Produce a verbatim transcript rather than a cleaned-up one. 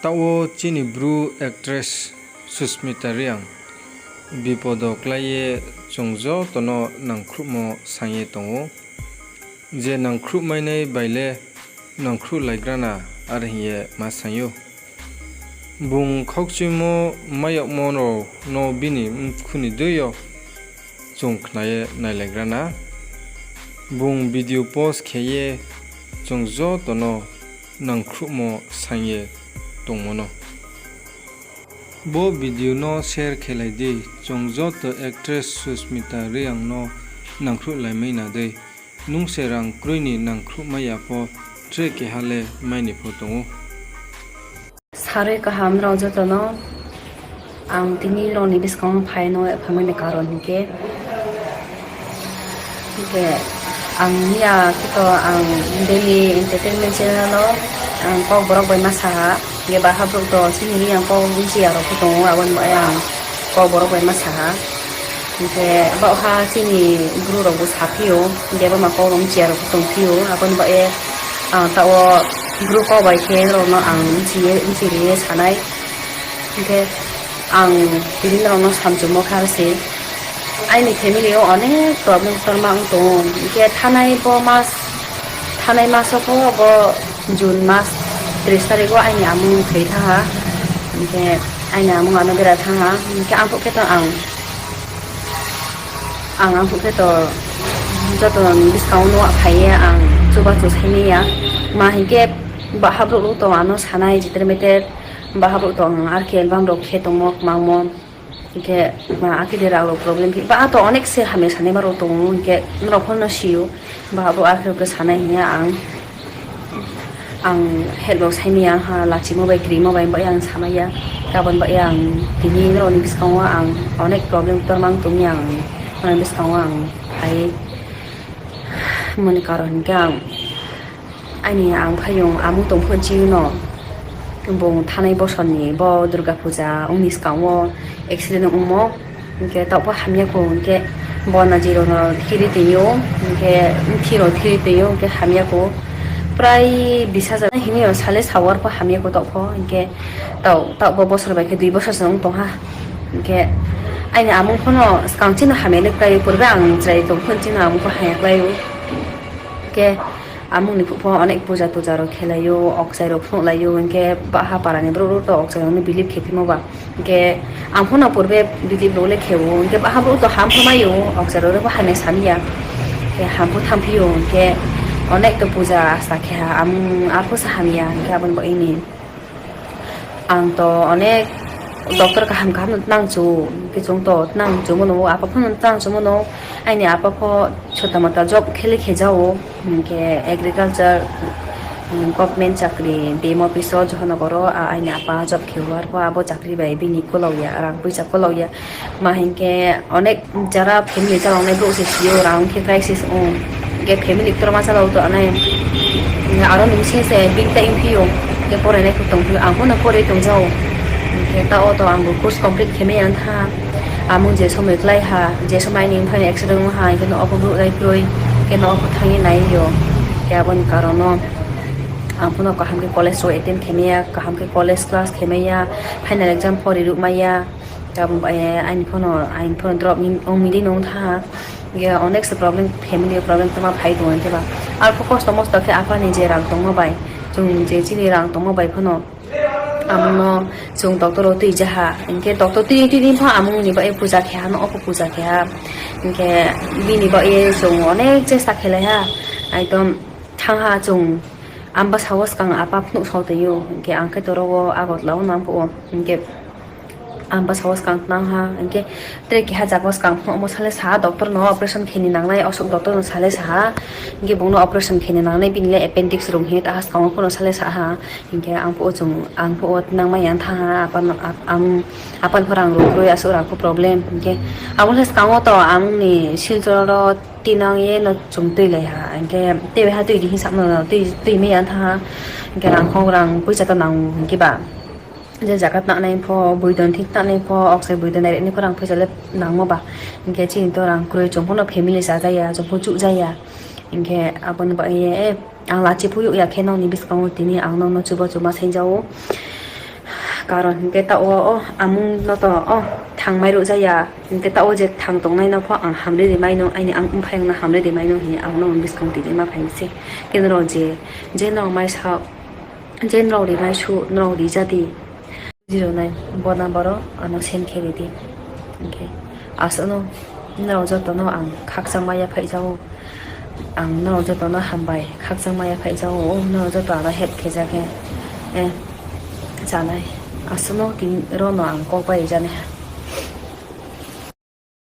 Taoh wo chini Bru actress Susmita Reang bipodo klái ye chung joto no nangkhruhmo saing ye tong ou. Je nangkhruhmainai bai le nangkhruhlaigra na, are hing ye ma saing ou. Bung khaukchuimo mai yagmo rao no bini mkhu ni dei yo chung khna ye nailaigra na. Bung video post khe ye chung joto no nangkhruhmo saing ye tongmo no. Bo video no share khelai di, chung joto actress Susmita Reang no nangkhruhlaimai na dei. Nung se rang kroi ni nangkhruhmai ya pho, tre keha le mai ni pho tong ou. Sarui kaham rao joto no, ang tini rao ni buskang wo phai no phaimani karon hing khe, hing khe ang miya khe to ang daily entertainment channel wo ang kau borok bai ma sa ha, hing khe baha brouh to chini hing ang kau bchi ya rao pho tong ou, abo ni bai ang kau borok bai ma sa ha. Hing khe baohha chini bru rao bo saphi ou, hing khe bo ma kau rao bchi ya rao pho tongphi ou, abo ni bai ye ang taoh wo bru kau bai khe rao no ang bchi ye, bchi ri ye sa nai. Hing khe ang tini rao no samchumo kha se, aini family yo onek problem ktorma ong tong ou. Hing khe thanai bo mas, thanai mas wo pho bo June mas tris tarik wo aini amung thoi thanng ha. Hing khe aini amung ano bera thanng ha. Hing khe ang phuh khe to ang, ang ang phuh khe to joto ni buskang wo nuh phai ye ang chuba chu saimai ya. Ma hing khe baha brouh rao to ano sanai jiter meter, baha brouh to ang ar khe album rao khe tongmo kmangmo. Hing khe ma akhe de rang rao problem phi, baha to onek se hamya sanaima rao tong ou, hing khe nrao pho no si ou, baha brouh ar khe rao khe sanai hing ya ang. Ang help rao saimai ya ha, lachimo bai krimo bai, bai ang samai ya. Abo ni bai ang tini nrao ni buskang wo ang onek problem ktorma tong mi ang, nrao ni buskang wo ang phai mani karon hing khe ang, aini ang phaiyong amung tong pho chini no, bung thanai bosor ni bo Durga Puja ong ni skang wo accident ongmo. Hing khe taoh pho hamya kho, hing khe bo naji rao no thiri tong ou, hing khe mthi rao thiri tong ou, hing khe hamya kho. Prai bis hajar hini yo sale sawar pho hamya kho taoh pho, hing khe taoh, taoh bo bosor bai khe dui bosor se ong tong ha. Hing khe aini amung pho no skang chini hamya le klái ou, purbe ang chrai tong pho chini amung pho hamya klái ou. Hing khe amung ni phuh pho onek puja tuja rao khelai ou, okchai rao phnuhlai ou, hing khe baha para ni brouh rao to okchai rao no believe khe phimo ba. Hing khe ang pho no purbe believe rao le khe ou, hing khe baha brouh to ham pho mai ou, okchai rao le pho hamya sami ya. Khe ham pho thanngphi ou, hing khe onek to puja asta khe ha, amung ar pho se hamya, hing khe abo ni bo ini ang to onek doctor kaham kaham no tnang chu, khe chung to tnang chumo no, apa pho no tnang chumo no, aini apa pho chota mota job khe le khe ja ou, hing khe agriculture, government chakri, D M office wo Johonogor wo, a, aini apa job khe ou, arpho abo chakri bai bini kolao ya, rang poisa kolao ya. Ma hing khe onek jara family chalao nai brouh se si ou, rang khe crisis ong. Hing khe family ktorma chalao tongnai. Aro ni bsing se bini tai ongphi ou, hing khe porai nai pho tongphi ou, ang pho no porai tong ja ou. Hing khe taoh wo to ang bo course complete khe mai ya tha. Amung je somoi klái ha, je somoi aini mpha ni accident ong ha, hing khe no opho brouh nai kroi, hing khe no opho thanng ye nai ou. Khe abo ni karon no ang pho no kaham khe college rao attend khe mai ya, kaham khe college class khe mai ya, final exam pho ri ruh mai ya. Abo, eh, aini pho no, aini pho no drop ni ong mi dei nung tha ha. Hing khe onek se problem, family problem tma phai tong ou hing khe ba. Arpho kosto mosto khe apa ni je rang tongmo bai, chung je chini rang tongmo bai pho no, amung no chung doctor wo tui ja ha. Hing khe doctor tui tui ni pho amung ni bai puja khe ha, no opho puja khe ha. Hing khe bini bai ye chung onek chesta khelai ha. Ekdom thanng ha chung, ang bsa wo skang apa phnuh sao tong ou, hing khe ang khe toro wo Agartala wo nang phuh ou, hing khe ang bsa wo skang tnang ha, hing khe tre keha zaga wo skang phnuhmo sa le sa ha, doctor no operation khe ni nangnai, osuk doctor no sa le sa ha, hing khe bung no operation khe ni nangnai, bini le appendix rung hing ye ta ha, skang wo pho no sa le sa ha, hing khe ang phuh wo chung, ang phuh wo tnangmai ya thanng ha, apa no, ap-, ang, apa ni pho rang rung kroi, asuh rang pho problem, hing khe abo le skang wo to ang ni Silchar wo tinang ye no chung tuilai ha, hing khe tei bai ha tui di hing samo no tui, tui mai ya thanng ha, hing khe rang khong rang poisa to nang hing khe ba. Je zaga tnangnai pho, boidon thik tnangnai pho, oksai boidon nai ri nai pho rang poisa le nangmo ba. Hing khe chini to rang kroi, chung pho no family chaja ya, chung pho chuh ja ya. Hing khe abo ni bai ye, eh, ang lachi phuh yag ya khe nrao ni buskang wo tini ang nrao no chuba chuma saing ja ou. Karon hing khe taoh wo, o, amung no to, o, thangmai ruh ja ya, hing khe taoh wo je thang tongnai no pho ang hamri ri mai no, aini ang mphaiyong no hamri ri mai no hing ye ang no buskang tini ma phai mi se. Khe nrao je, je nrao mai sa, je nrao ri mai suh, nrao ri ja di. Zero nine, bo number wo ano send khe ri di. Hing khe, asuh no, nrao joto no ang khakchangma yaphaih ja ou. Ang nrao joto no hambai khakchangma yaphaih ja ou, nrao joto ano help khe ja khe, eh, chanai. Asuh no tini ro no ang kau pai ja nai ha.